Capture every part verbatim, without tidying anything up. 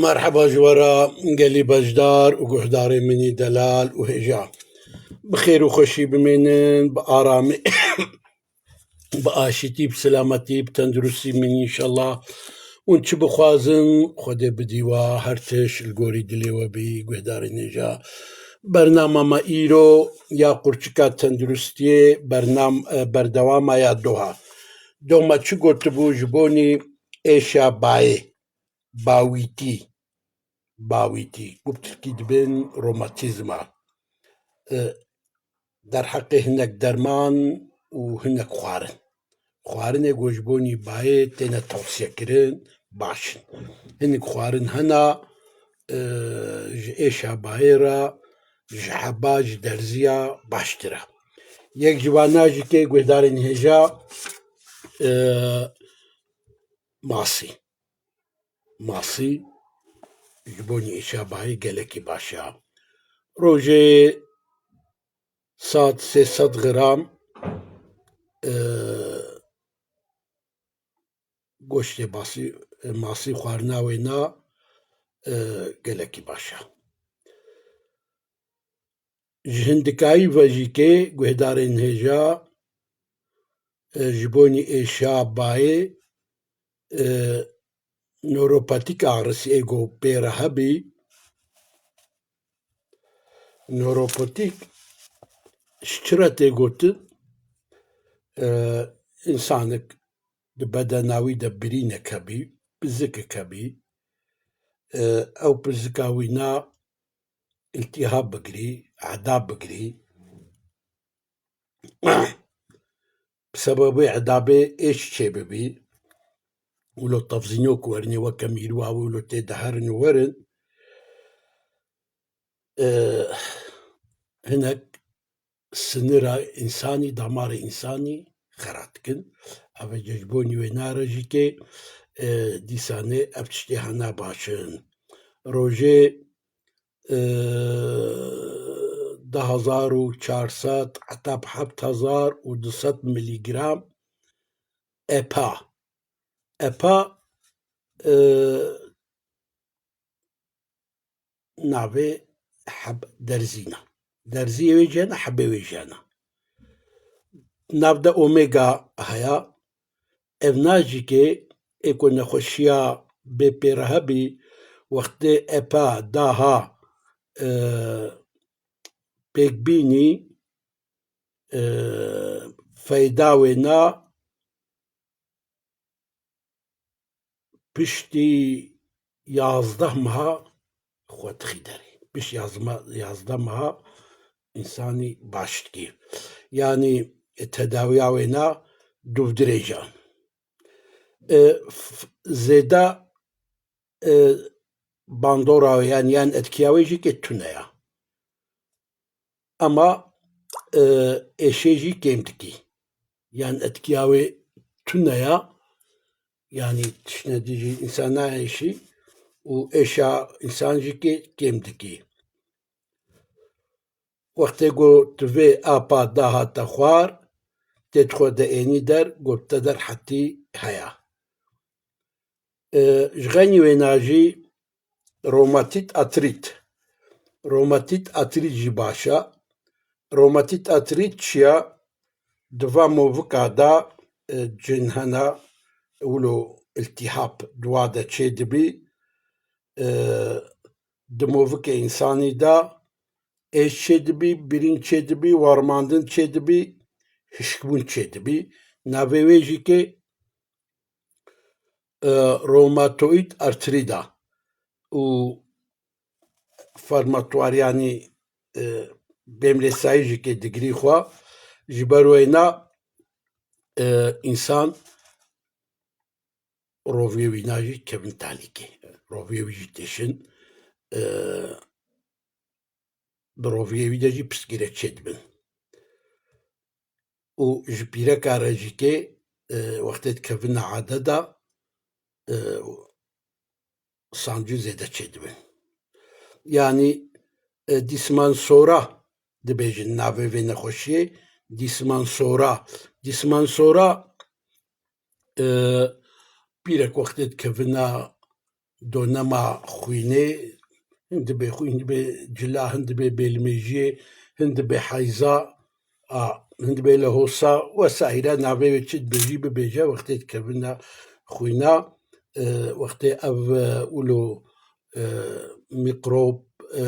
Merheba ji we re gelî beşdar û guhdarê min î delal û hêja. Bi xêr û xweşî bimînin, bi aramî, bi aşîtî, bi selametî, bi tenduristî bimînin înşellah. Hûn çi bixwazin, Xwedê bidî we her tişt li gorî dilê we bî, guhdarên hêja. Bernama me îro ya qurçika tenduristiyê bernam-, e, berdewama ya doha. Doh me çi gotibû ji bonî êşa bayê? Bawîtî, bawîtî, ku bi tirkî dibên romatîzma. E, derheqê hinek derman û hinek xwarin. Xwarinê ku ji bonî bayê têne tewsiyekirin, baş in. Hinek xwarin hene, e, ji êşa bayê re, ji heba, ji derziya baştir e. Yek ji vana jî kê guhdarên hêja, e, masî. Masî ji bo êşa bayê gelekî baş e. Rojê sed, sê sed gram, e, goştê basî, masî xwarina wê na, e, gelekî baş e. Ji hindikayî ve jî kê guhdarên hêja, e, ji bonî êşa bayê, e, nöropatik ağrısı ego pê re hebî. Nöropatik ji çi re tê gotin? E, însanek di bedena wî de birînek hebî, pizikek hebî, e, ew pizika wî na îltîhab bigirî, edab bigirî. Bi sebebê edabê êş çêbibî, wilo tevzînok werinê weke mîrwa wilo tê de herin û werin, e, hinek sinira însanî, damarê însanî xera dikin. Ev e ji bo nî wê nare jî kê, e, dîsanê ev tiştê hene baş in. Rojê, e, du hezar û çar sed heta bi heft hezar û du sed miligram epa. Epa, e, navê heb derzîna. Derziyê wê jî hene, hebê wê jî hene. Nav de omega heye. Ev na jî kê ê ku nexweşiya bê pê re hebî, wextê epa daha, e, pêk bînî, e, feyda wê na piştî yazdeh meha xwe dixî derê. Pişt yazma-, yazdeh meha însanî baş dikî. Yanî, e, tedawiya wê na dûv dirêj e. E, f-, zêde, e, bandora wê, yan, yan etkiya wê jî kê tune ya. Ema, e, êşê jî kêm dikî. Yan etkiya wê tune ya, yanî tiştine dî jî însan naêşî û êşa însan jî kê-, kêm dikî. Wextê ku tu vê apa dahate xwar, tê di xwe de ênî der, ku te der hetî heya. E, ji xenî wêna jî romatît artrît. Romatît artrît jî baş e. Romatît artrît çi ye? Di va movika de, e, cin hene, wilo îltîhab di wa de çêdibî. E, di movikê însanî de êş çêdibî, birîn çêdibî, warmandin çêdibî, hişkbûn çêdibî. Navê wê jî kê, e, rewmatoîd artrît e û fermatuar, yanî, e, bêmlêsayî jî kê digirî xwe. Ji ber wêna, e, însan roviyê wî na jî kevin talîkê. Roviyê wî jî têşin, e, bi roviyê wî de jî pirsgirêk çêdibin. Û ji pîreka re jî kê, e, wextê dikevine ade de, e, sancû zêde çêdibin. Yanî, e, dîsmansora dibêjin navê vê nexweşiyê, dîsmansora. Dîsmansora, e, pîrek wextê dikevine donema xwînê, hin dibê xwîn, hin dibê cila, hin dibê bêlimêjiyê, hin dibê heyza, a, hin dibê lehosa wesaîre, navê wê çi dibêjî bibêje, wextê dikevine xwîna, e, wextê ev, e, wilo, e, mîkrob, e,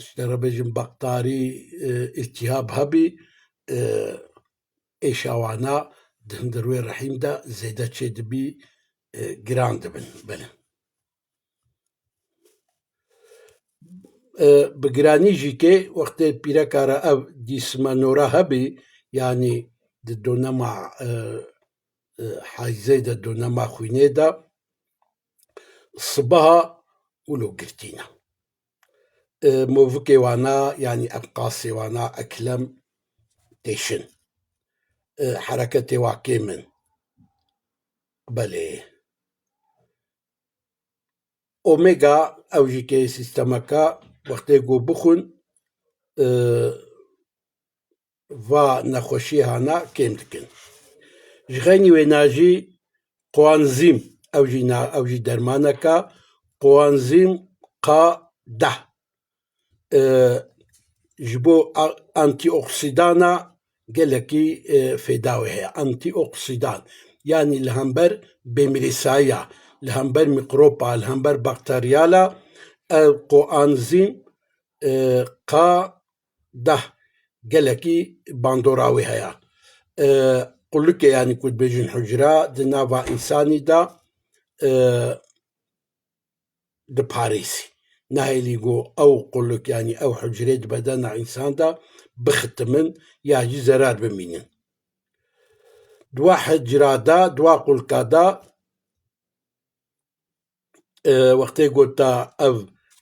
ji te re bêjim baktarî, e, îltîhab hebî, e, êşa wana di hundir wê rehîm de zêde çêdibî, e, giran dibin. Belê. E, bi giranî jî kê wextê pîreka re ev dîsmenora hebî, yanî di donema, e, e, heyzê de, donema xwînê de, sibeha wilo girtî ne. E, movikê wana, yanî ev qasê wana eklem têşin. E, hereketê wa kêm in. Belê. Omega, ew jî kê sîstemeka, wextê ku bixwin, e, va nexweşiyê hana kêm dikin. Ji xeynî wêna jî koanzîm, ew jî na-, ew jî dermaneka, koanzîm K deh. E, ji bo a-, antîoksîdana gelekî, e, fêda wê heye. Antîoksîdan, yanî li hember bêmirîsayiya, li hember mîkropa, li hember bakteriyala, ev koanzîm, e, K deh gelekî bandora wê heye. E, qulikê, yanî ku dibêjin hucra di nava însanî de, e, diparêzî. Nahêlî ku ew qulik, yanî ew hucrê di bedena însan de bixitimin ya jî zerar bimînin. Di wa hucra de, di wa qulika de, e, wextê ku te ev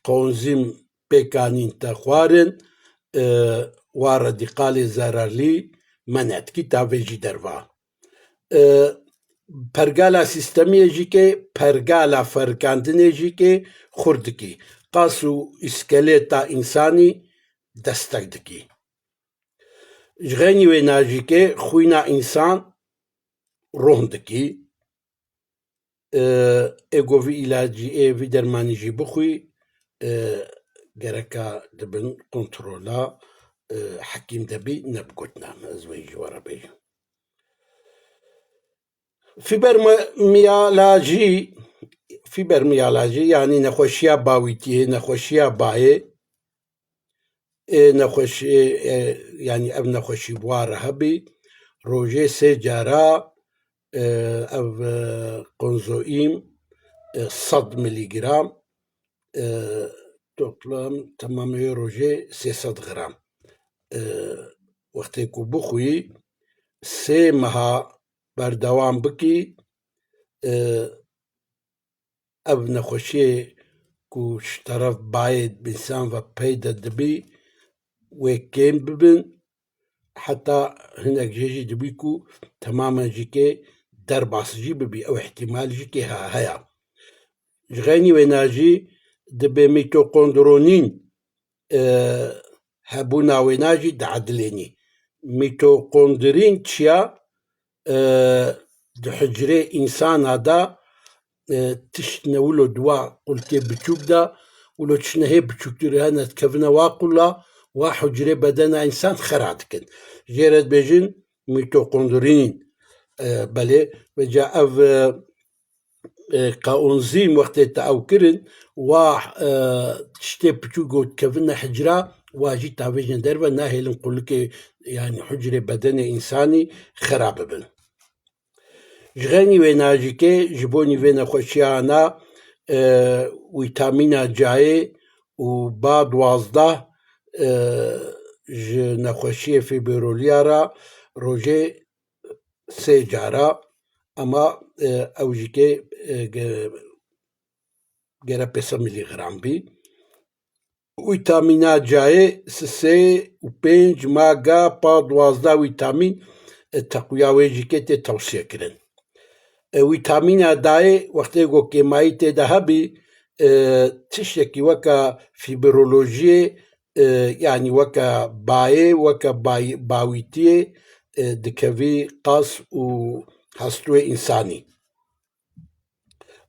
koenzîm pêk anîn, te xwarin, e, wa radîkalê zerarlî mene dikî, ta vê jî derva. E, pergala sîstemiyê jî kê, pergala ferikandinê jî kê xurt dikî. Qas û îskeleta însanî destek dikî. Ji xeynî wêna jî kê xwîna însan ron dikî. E, ê ku vî îlacî, ê vî dermanî jî bixwî, e, gereka dibin kontrola, e, hekîm de bî, ne bi gotina min, ez wê jî we re bêjim. Fîbromiyalajî, fîbromiyalajî, yanî nexweşiya bawîtiyê, nexweşiya bayê, ê nexweşî, ê, yanî ev nexweşî bi wa re hebî, rojê sê cara, e, ev, e, konzoîm, e, sed milîgram, e, toplam temamê wê rojê sê sed gram. E, wextê ku bixwî, sê meha berdewam bikî, e, ev nexweşiyê ku ji teref bayê bi însan ve peyde dibî, wê kêm bibin, heta hinek jê jî dibî ku temamen jî kê derbas jî bibî, ew îhtîmal jî kê he-, heye. Ji xeynî wêna jî dibê mîtokondronîn, e, hebûna wêna jî diedilênî. Mîtokondrîn çi ya? E, di hucrê însana de, e, tişt ne wilo di wa qulkê biçûk de, wilo tiştine hê biçûktir hene dikevine wa qula, wa hucrê bedena însan xera dikin. Jê re dibêjin mîtokondrîn. E, belê, vêca ev, e, e, kaonzîm wextê te ew kirin, wa, e, tiştê piçûk got kevine hicra, wa jî tavêjin derve, nahêlin qulikê, yanî hucrê bedenê însanî xera bibin. Ji xeynî wêna jî kê, ji bo nîvê nexweşiyana, e, wîtamîna cayê û ba duwazdeh, e, ji nexweşiyê fîbroliya re rojê sê cara, ema, e, ew jî kê, e, ge-, gere pênc sed milîgram bî. Wîtamîna cayê sisê û pênc, maga, pa duwazdeh wîtamîn, e, teqwiya wê jî kê tê tewsiye kirin. E, wîtamîna dayê wextê ku kêmayî tê de hebî, e, tiştekî weke fîbrolojiyê, e, yanî weke bayê, weke bay-, bawîtiyê, e, dikevî qas û hestûyê însanî.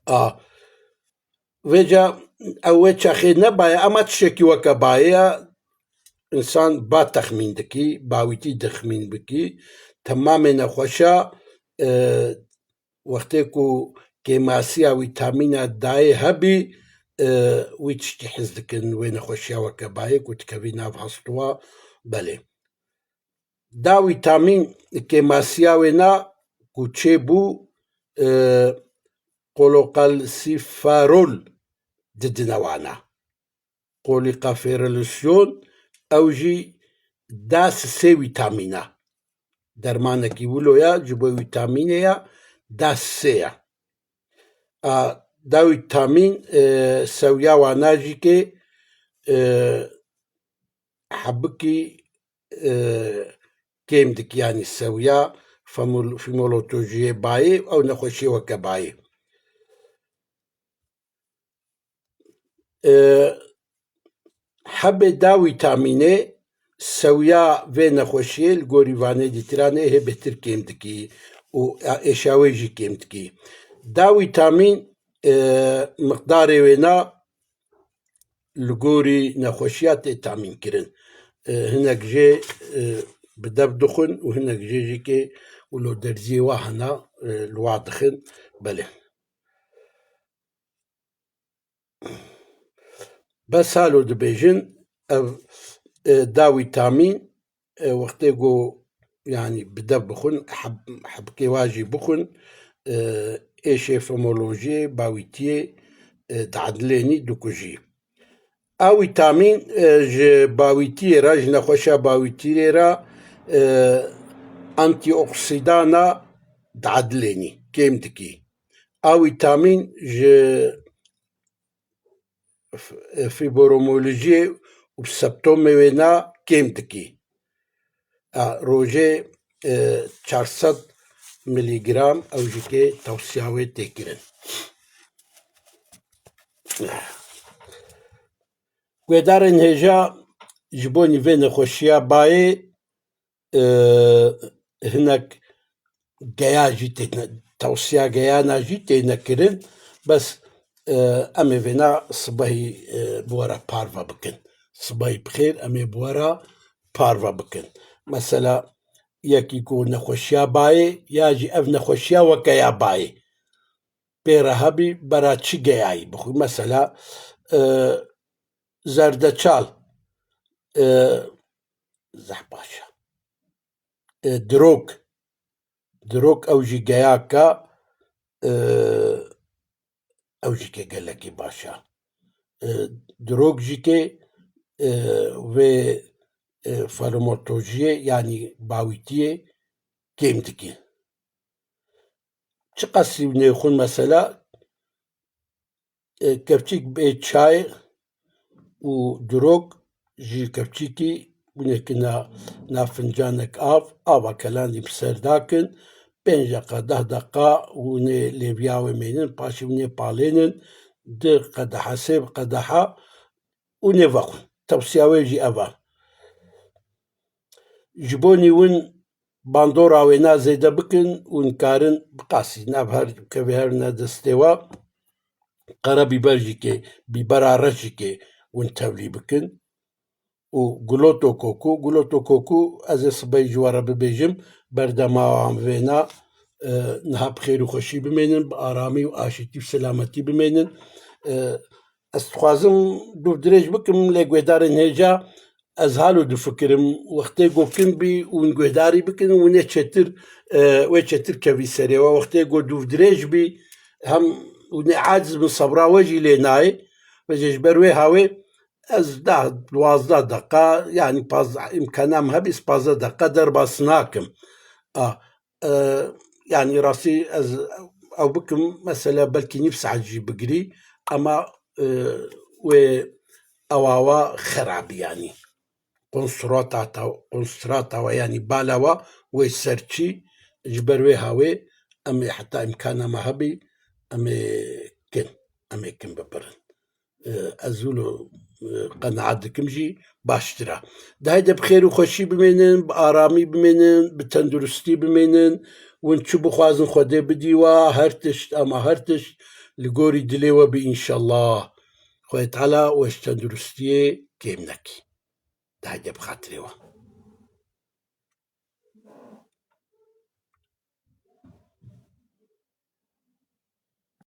A, Vêca ew wê çaxê nebaye, ema tiştekî weke bayê ya, însan ba texmîn dikî, bawîtî dixmîn bikî. Temamê nexweşa, e, wextê ku kêmasiya wîtamîna dayê hebî, e, wî tiştî hez dikin, wê nexweşiya weke bayê ku dikevî nav hestûwa, belê. Da wîtamîn kêmasiya wê na ku çêbû, e, kolokalsiferol didine wana. Kolîkaferolisyon, ew jî da sê wîtamîn e. Dermanekî wilo ya, ji bo wîtamînê ya, da sê ya. A, da wîtamîn, e, sewiya wana jî kê, e, hebikî, e, kêm dikî, yanî sewiya femol-, fîmolotolojiyê bayê, ew nexweşiyê weke bayê. E, hebê da wîtamînê sewiya vê nexweşiyê li gorî vanê dîtiranê hê bêtir kêm dikî û êşa wê jî kêm dikî. Da wîtamîn, e, miqdarê wê na li gorî nexweşiya tê tamîn kirin. E, hinek jê, e, bi dev dixwin û hinek jê jî kê wilo derziyê wa hena, e, li wa dixin. Belê. Bes halo dibêjin, ev, e, da wîtamîn, e, wextê ku, yanî bi dev bixwin, heb-, hebkê wa jî bixwin, e, êşê femolojiyê, bawîtiyê, e, diedilênî, dikujî. A wîtamîn, e, ji bawîtiyê re, ji nexweşa bawîtiyê re, e, antîoksîdana diedilênî, kêm dikî. A wîtamîn ji f-, e, fîbromiyalji û septomê wê na kêm dikî. A, rojê, e, çar sed milîgram ew jî kê tewsiya wê tê kirin. Guhdarên hêja ji bo nîvê nexweşiya bayê, e, hinek geya jî tê ne-, tewsiya geyana jî tê nekirin. Bes, e, em ê vêna sibehî, e, bi we re parve bikin. Sibehî bi xêr em ê bi we re parve bikin. Mesela, yekî ku nexweşiya bayê ya jî ev nexweşiya weke ya bayê pê re hebî, bera çi geyayî bixwî? Mesela, e, zerdeçal, e, zeh baş e. E, dirok, dirok ew jî geyaka, e, ew jî kê gelekî baş e. E, dirok jî kê, e, vê, e, fîmolotolojiyê, yanî bawîtiyê kêm dikî. Çiqas nêxwin mesela, e, kevçîk bê çay û dirok ji kevçîkî hûn ê kina nav fincanek av, ava kelandî bi ser dakin, pênc deqa, deh deqa hûn ê lêviya wê mênin, paşê hûn ê palênin, di qedeha, sê bi qedeha, û nêvexwin. Tewsiya wê jî ev e. Ji bo nî win bandora wê na zêde bikin û nikarin biqasî nav her kevê her ne destê we. Qere bîber jî kê, bîbera reş jî kê win tevlî bikin. Û gulotokoku, gulotokoku ez ê sibey ji we re bibêjim, berdema wan vêna, e, niha bi xêr û xweşî bimênin, bi aramî û aşîtî û selametî bimênin. E, Ez dixwazim dûv dirêj bikim, lê guhdarên hêja ez halo difikirim, wextê ku kin bî û hûn guhdarî bikin, hûn ê çêtir, e, wê çêtir kevî serê we. Wextê ku dûv dirêj bî, hem hûn ê aciz bin, sebra we jî lê nayê. Vêce ji ber wê hawê ez deh, duwazdeh deqa, yanî pazdeh, îmkana min hebî, ez pazdeh deqa derbas nakim. A, e, yanî rastî ez ew bikim, mesela belkî nîv saet jî bigirî, ema, e, wê ew awa xerabî, yanî konstrata ta-, konstrata we, yanî bala we wê ser çî, ji ber wê hawê em ê heta îmkana me hebî, em ê kin, em ê kin bibirin. E, ez wilo, e, qenaet dikim jî baştir e. Dayê de bi xêr û xweşî bimênin, bi aramî bimênin, bi tenduristî bimênin. Win çi bixwazin Xwedê bidî wa, her tişt, ema her tişt, li gorî dilê we bi înşallah. Xwedê Teala we ji tenduristiyê kêm nekî. De hede bi xatirê we.